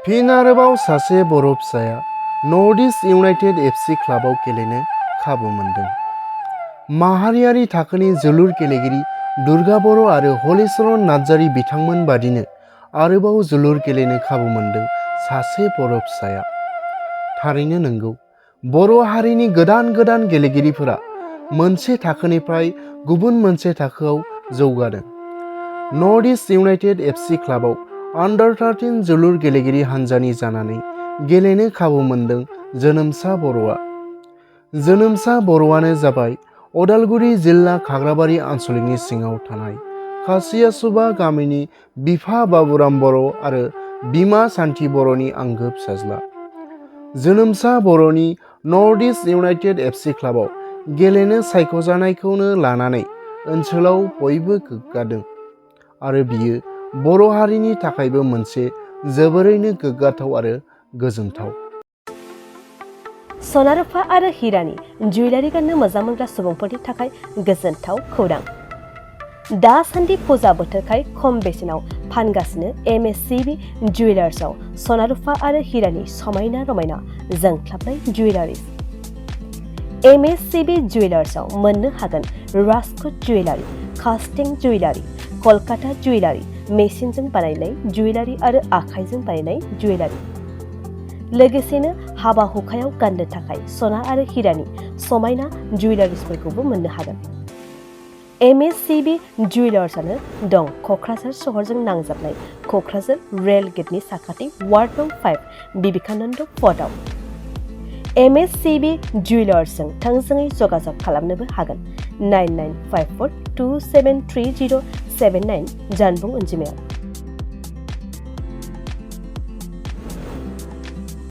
फिन आरोबाव सासे बर' फिसाया नर्थ इस्ट इउनाइटेड एफसि क्लाबाव गेलेनो खाबु मोनदों। माहारियारि थाखोनि जोलुर गेलेगिरि दुर्गा बर' आरो हलिचरन नार्जारी बिथांमोन बादिनो आरोबाव जोलुर गेलेनो खाबु मोनदों सासे बर' फिसाया। थारैनो नंगौ, बर' हारिनि गोदान गोदान गेलेगिरिफोरा मोनसे थाखोनिफ्राय गुबुन मोनसे थाखोआव जौगादों। नर्थ इस्ट इउनाइटेड एफसि क्लाबाव आन्डार 13 जोलुर गेलेगिरि हानजानि जानानै गेलेनो खाबु मोनदों जोनोमसा बर'आ। जोनोमसा बर'आनो जाबाय अदालगुरि जिल्ला खाग्राबारि आनसलिकनि सिङाव थानाय खासियासुबा गामिनि बिफा बाबुराम बर' आरो बिमा सान्थि बर'नि आंगो फिसाज्ला। जोनोमसा बर'नि नर्थ इस्ट इउनाइटेड एफसि क्लाबाव गेलेनो सायख'जानायखौनो लानानै ओनसोलाव बयबो गोग्गादों आरो बियो बर' हारिनि थाखायबो मोनसे जोबोरैनो गोग्गाथाव आरो गोजोनथाव। सना रुफा आरो हिरानि जुवेलारि गाननो मोजां मोनग्रा सुबुंफोरनि थाखाय गोजोनथाव खौरां। दासान्दि फुजा बोथोरखाय खम बेसेनाव फानगासिनो MSCB जुवेलार्सआव सना रुफा आरो हिरानि समायना रमायना जोंख्लाबनाय जुवेलारिज। MSCB जुवेलार्सआव मोननो हागोन राजकोट जुवेलारि, कास्टिं जुवेलारि, कलकाता जुवेलारि, मेसिनजों बानायनाय जुवेलारि आरो आखाइजों बानायनाय जुवेलारि। लोगोसेनो हाबा हुखायाव गाननो थाखाय सना आरो हिरानि समायना जुवेलारिसफोरखौबो मोननो हागोन। MSCB जुवेलार्सआनो दं क'क्राझार सहरजों नांजाबनाय क'क्राझार रेल गेटनि साखाथि वार्ड नं 5 बिबेकानन्द पथआव। MSCB जुवेलार्सजों थोंजोङै जगाजग खालामनोबो हागोन 9954273079 जानबुं अनजिमायाव।